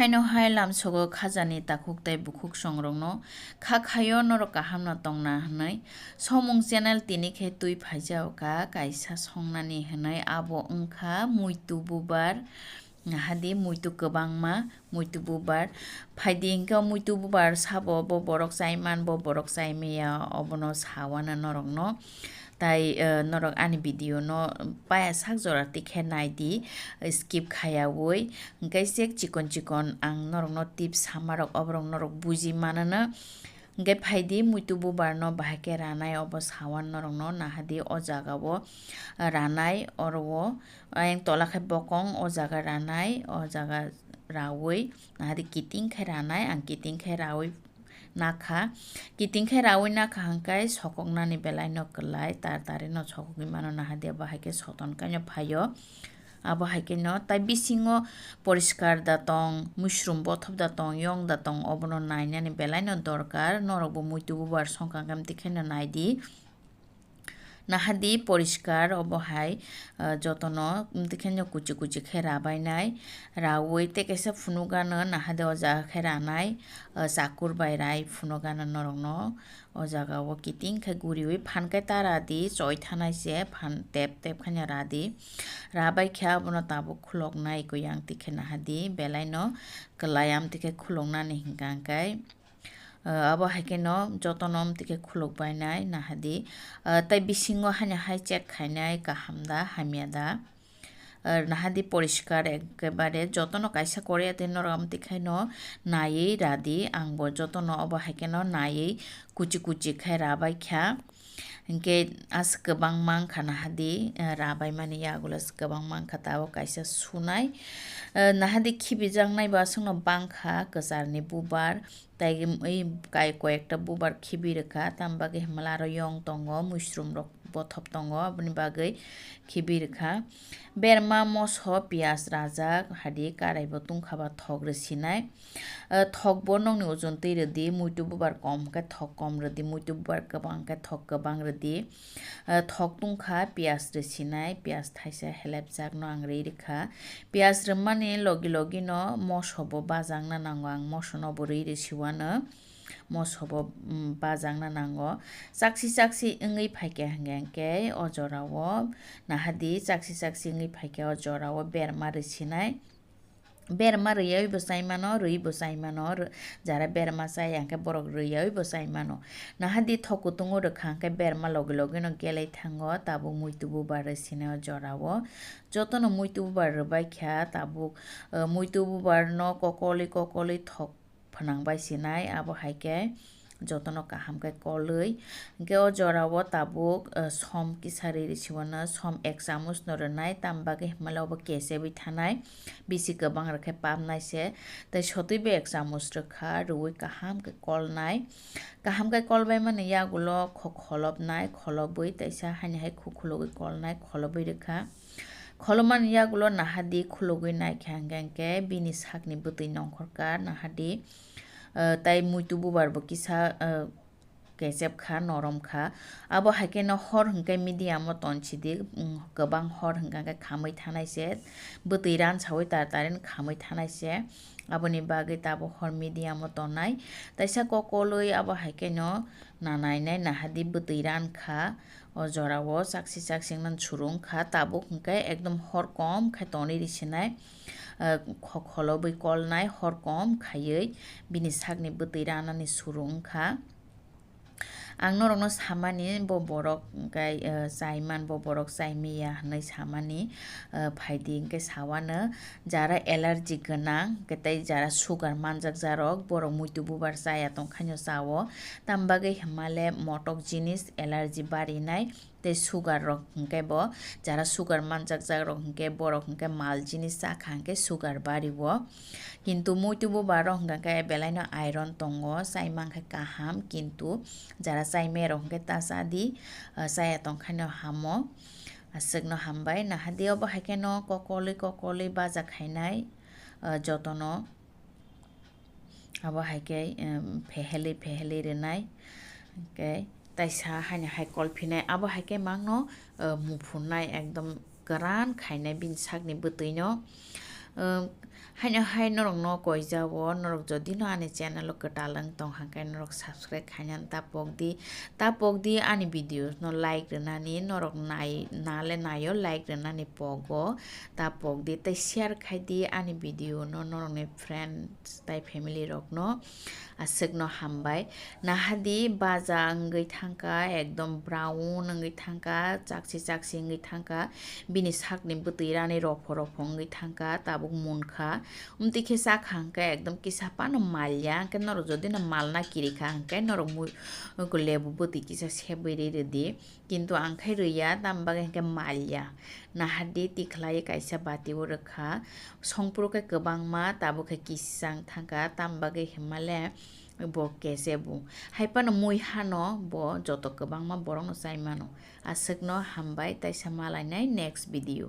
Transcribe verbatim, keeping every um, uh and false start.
Haino hai lamsogo khajani takhuk tei bukhuk songrokno kha khaio norok kahamno tongna hwnwi. Somung channel tini khe twi phaijao ka kaisa songnani hwnwi, abo wngkha muitu bubar. Nahadi muitu kwbangma, muitu bubar. Phaidi hinkhe o muitu bubar sabo bo borok chaiman, bo borok chaimaya, obono sawano norokno. Tai, eh, norok ani video no paya sak jora tikhe naidi, skip khayaui. Hinkhe sek chikon chikon ang norokno tips samarok, oborok norok buji manano. Hinkhe phaidi muitu bubar no bahai khe ranai, obo sawan norokno nahadi o jaga o ranai, oro o ayang tola khe bokong o jaga ranai, o jaga raui nahadi kiting khe ranai, ang kiting khe raui nakha. Kiting khe raui nakha hwnkhe sokoknani belai no kwlai, tar tari no sokogwi mano, nahadi bahai khe soton kaino phaio. Abo hai khe no tai bisingo poriskar da tong, muisrum bothop da tong, yong da tong, obono nainani belai no dorkar. Norok bo muitu bubar songkang khe amtwi khe no naidi. Nahadi poriskar obo hai, ah, jotono amtwi khe no kuchi kuchi khe rabainai. Raui tei kaisa phunukgano nahadi o jaga khe ranai, ah, chakur bai rai phunukgano norokno. O jaga o kiting khe guriui phan khe ta radi, choi thanai se phan tep tep khaino radi. Rabai khe abono tabuk khuloknai koi ang tikhe nahadi belai no kwlai amtwi khe khuloknani hinkha hwnkhe, ah, abo hai khe no jotono amtwi khe khulok bainai nahadi. Ah, tei bisingo haino hai check khainai kaham da hamya da. Ah, nahadi poriskar ekebare jotono kaisa koriya tei norok amtwi khaino naiwi radi, angbo jotono obo hai kheno naiwi kuchi kuchi khai rabai kha. Hinkhe aswk kwbang mankha nahadi, ah, rabai mani yagulo aswk kwbang mankha, tabuk kaisa sunai. Ah, nahadi khibijaknai bo aswkno bangkha, kwcharni bubar, tai ui kai koyekta bubar khibi rwkha, tamo bagwi himla aro yong tongo, muisrum rok bothop tongo, aboni bagwi khibi rwkha. Berma, moso, piyaj rajak, hadi karai bo tungkha ba thok rwsinai. Ah, thok bo nokni ojon twi rwdi, muitu bubar kom hwnkhe thok kom rwdi, muitu bubar kwbang hwnkhe thok kwbang rwdi. Ah, thok tungkha, piyaj rwsinai, piyaj thaisa helepjak no ang rwi rwkha. Piyaj rwmani logi logi no moso bo bajakna nango, ang moso no bo rwi rwsiwano. Moso bo, mm, bajakna nango. Chaksi chaksi wngwi phaikha hwnkhe hwnkhe o jorao nahadi chaksi chaksi wngwi phaikha o jorao berma rwsinai. Berma rwyaui bo chai mano, rwi bo chai mano, rw-, jara berma chaya hwnkhe borok rwyaui bo chai mano. Nahadi thok kutungo rwkha hwnkhe berma logi logi no gelai thango, tabuk muitu bubar rwsinai o jorao. Jotono muitu bubar rwbai kha, tabuk, eh, muitu bubar no kokolwi kokolwi thok phnang bai sinai, abo hai khe jotono kaham khe kolwi. Hinkhe o jorao tabuk, eh, som kisa rwi rwsiwano, som ek chamuch no rwnai, tamo bagwi himlai obo kechewi thanai, bisi kwbang rwkhe papnai se. Tei sotwi bo ek chamuch rwkha, rwui kaham khe kolnai. Kaham khe kolbai mani yagulo kho-, kholopnai, kholobwi teisa haini hai khu-, khulugwi kolnai, kholobwi rwkha. Kholopmani yagulo nahadi khulugwi naikha hwnkhe hwnkhe bini sakni bwtwi nongkhorkha nahadi, ah, tai muitu bubar bo kisa, ah, kechep kha, norom kha. Abo hai kheno hor hwnkhe medium o tonsidi, mm, kwbang hor hwnkha hwnkhe khamwi thanai se, bwtwi ransaui tar tarin khamwi thanai se. Aboni bagwi tabuk hor medium o tonnai. Taisa kokolwi abo hai kheno nanainai nahadi bwtwi ran kha. O jorao chaksi chaksi wngmani suru wngkha, tabuk hwnkhe ekdom hor kom khe tonwi risinai, eh, kho-, kholobwi kolnai hor kom khaiwi bini sakni bwtwi ranani suru wngkha. Ang norokno samani bo borok hwnkhe, eh, chaiman, bo borok chaimiya hwnwi samani, eh, phaidi hwnkhe sawano jara allergy gwnang, hwnkhe tei jara sugar manjakjarok borok muitu bubar chaya tongkhaino chao, tamo bagwi hwnmale motok jinis allergy barinai. Tei sugar rok hwnkhe bo, jara sugar manjakjak rok hwnkhe borok hwnkhe mal jinis chakha hwnkhe sugar bario. Kintu muitu bubar rok hwnkhe belaino iron tongo, chai mankhe kaham, kintu jara chai maya rok hwnkhe ta chadi, ah, chaya tongkhaino hamo. Aswkno hambai, nahadi obo hai kheno kokolwi kokolwi baja khainai, ah, jotono. Abo hai khe, em, phehelwi phehelwi rwnai. Hwnkhe taisa haino hai kolphinai. Abo hai khe mangno, eh, muphunai ekdom kwran khainai bini sakni bwtwino. Em, Haino hai norokno koijao, norok jodi no ani channel o kwtal wng tong hwnkhe norok subscribe khainani ta pokdi, ta pokdi ani videos no like rwnani, norok nai, nale naio like rwnani pogo ta pokdi, tei share khaidi ani video no norokni friends tai family rokno. Aswkno hambai. Nahadi baja wngwi thangkha, ekdom brown wngwi thangkha, chakchi chakchi wngwi thangkha, bini sakni bwtwi rani ropho ropho wngwi thangkha, tabuk munkha. Umtwi khe chakha hwnkhe ekdom kisa phano malya, hwnkhe norok jodi no malna kirikha hwnkhe norok mui-, lebu bwtwi kisa sebwi ri rwdi. Kintu ang khe rwya, tamo bagwi hwnkhe malya. Nahardi tikhlai kaisa bati o rwkha. Songphuru khe kwbangma, tabuk khe kisang thangkha, tamo bagwi hwnmale bo kese bu. Hai phano mui hano bo joto kwbangma borokno chai mano. Aswkno hambai, taisa malainai next video.